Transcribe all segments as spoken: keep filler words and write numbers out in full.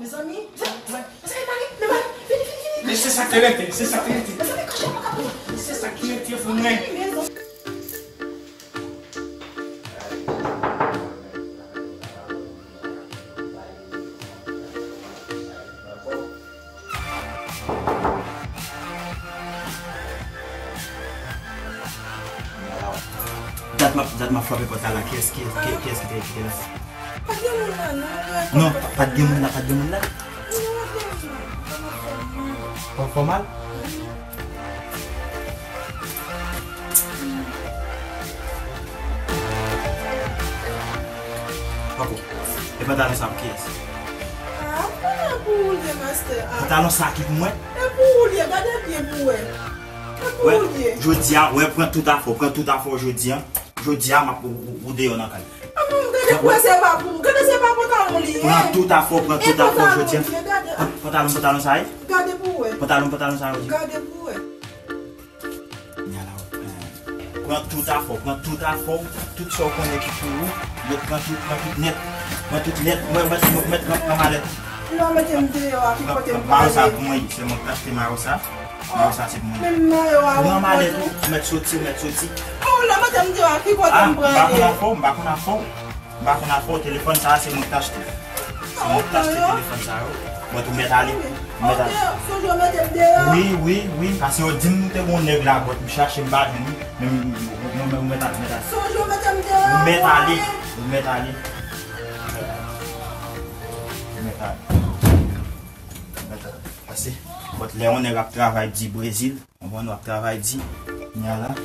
Mezanmi, mezanmi, mezanmi, vini, vini, vini. Men se sa k te rete, se sa k te rete. Mezanmi, kache, pa ka pran. Se sa k te rete pou mwen. Mezanmi. Dat m ap, dat m ap frape pòt la la. Kiyès, kiyès, kiyès, kiyès ki te, ki te la? Pa t gen moun la, non. Non, pa, pa t gen moun la, pa t gen moun la. Fò, fò mal? Pako, e pantalon sa pou kiyès? Ah, pantalon pou ou l ye, mastè. Ah. Pantalon sa ki pou mwen? E pou ou l ye, gade byen pou wè. E pou ou l ye. Jodi a, wè, pran tout afè w, pran tout afè w jodi a. Jodi a, m ap ou, ou, ou deyò nan kay. Ah, non, gade pou wè, se pa pou ou. Gade, se pa pantalon li ye. Pran tout afè w, pran tout afè w jodi a. Pran pantalon, pantalon sa ye. Gade pou wè. Pantalon, pantalon sa yo di. Gade pou wè. Pran tout afè w, pran tout afè w, tout sa w konnen ki pou ou, met pran tout, pran tout nèt, pran tout nèt, mwen, mwen, mwen, mwen, pran, pran malèt. Non, mete m deyò a, ki kote m prale? Mayo sa pou mwen, se mwen k achte mayo sa. Mayo sa se pou mwen. Menm mayo a, ou pran tou? Pran malèt ou, ou mèt soti, ou mèt soti. Oh, non, mete m deyò a, ki kote m prale? Ah, m pa konn afè w, m pa konn afè w. M pa konn afè w, telefòn sa a se mwen k t achte. Se mwen k t achte telefòn sa yo. Mwen tou mèt ale. Mèt ale. Sonje w mete m deyò. Wi, wi, wi. Paske yo di m te gon nèg la bòt, m chache m pa jwenn li. Men m, mwen, mwen, mwen mèt ale, mèt ale. Sonje w mete m deyò. Mèt ale. Mèt ale. Mèt ale. Mèt ale. Paske, bòt lè yon nèg ap travay di Brezil, konprann w ap travay di, kounya la.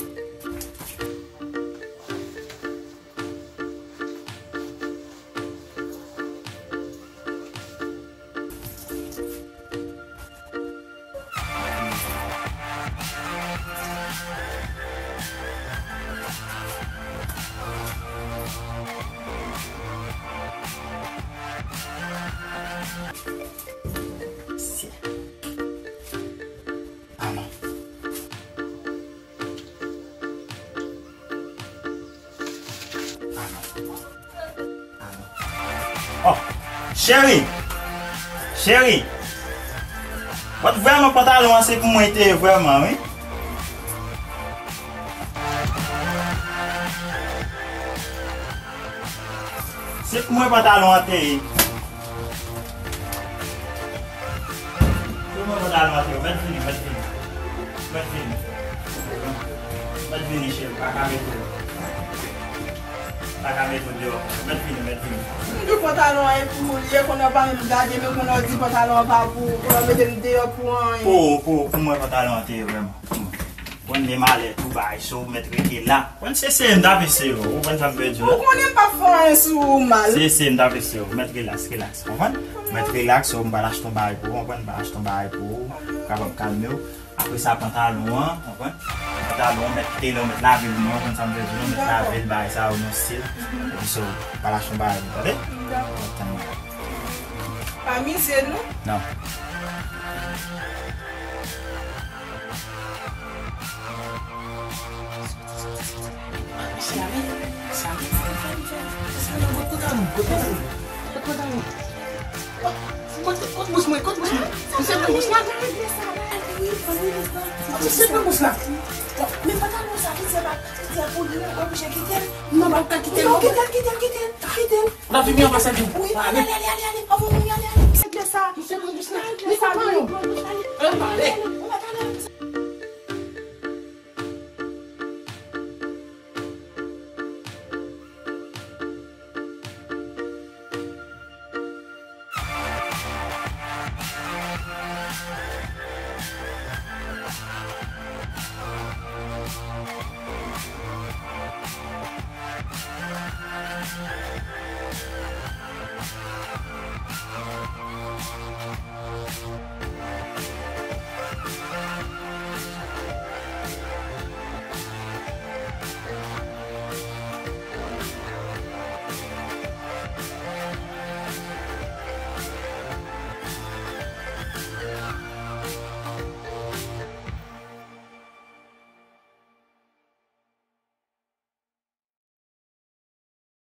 Cheri! Cheri! Wè, vrèman, pantalon an se pou mwen te ye vrèman, wi. Se pou mwen pantalon an te ye. Se pou mwen pantalon an te ye. Mèt vini, mèt vini. Mèt vini. Mèt vini, cheri. Pa ka mete w. Pa ka mete w deyò. Mèt vini, mèt vini. M di w pantalon an e pou ou l ye, kounye a w pa menm gade, men kounye a w di pantalon an pa pou ou, kounye a w mete m deyò pou anyen. Pou, pou, pou mwen pantalon an te ye vrèman. Pou mwen. Konn de malè tou bay, so w mèt rete la. Konn se sere m t ap eseye w, ou konprann sa m vle di w la? Ou konnen m p ap fè anyen sou ou mal. Se sere m t ap eseye w, mèt rilaks, rilaks, konprann? Mèt rilaks, so m pral achte yon bagay pou ou, konprann? M pral achte yon bagay pou ou, kapab kalme w. Apre sa, pantalon an, konprann? Pantalon an, mèt kite l, mèt lave l, mwen, konn sa m vle di nou, mèt lave l, bagay sa yo, nan stil. Epi so, pral achte yon bagay, tande? Dakò. Pa mize, non? Non. Sa vin, sa vin, sa vin, sa vin. Kot pantalon, kot pantalon, kot pantalon. Kot, kot, kot bous mwen, kot bous mwen. Misye pran bous la. Misye pran bous la. Men pantalon sa, misye pa, misye pou li, ou oblije kite l. Non, pa ka kite l. Non, kite l, kite l, kite l, kite l. N ap vin an pase di w. Wi, ale, ale, ale, ale, ale. Anvan nou ale, ale. Regle sa. Misye pran bous la. Regle sa, wi, pran bous la, ale. An pale.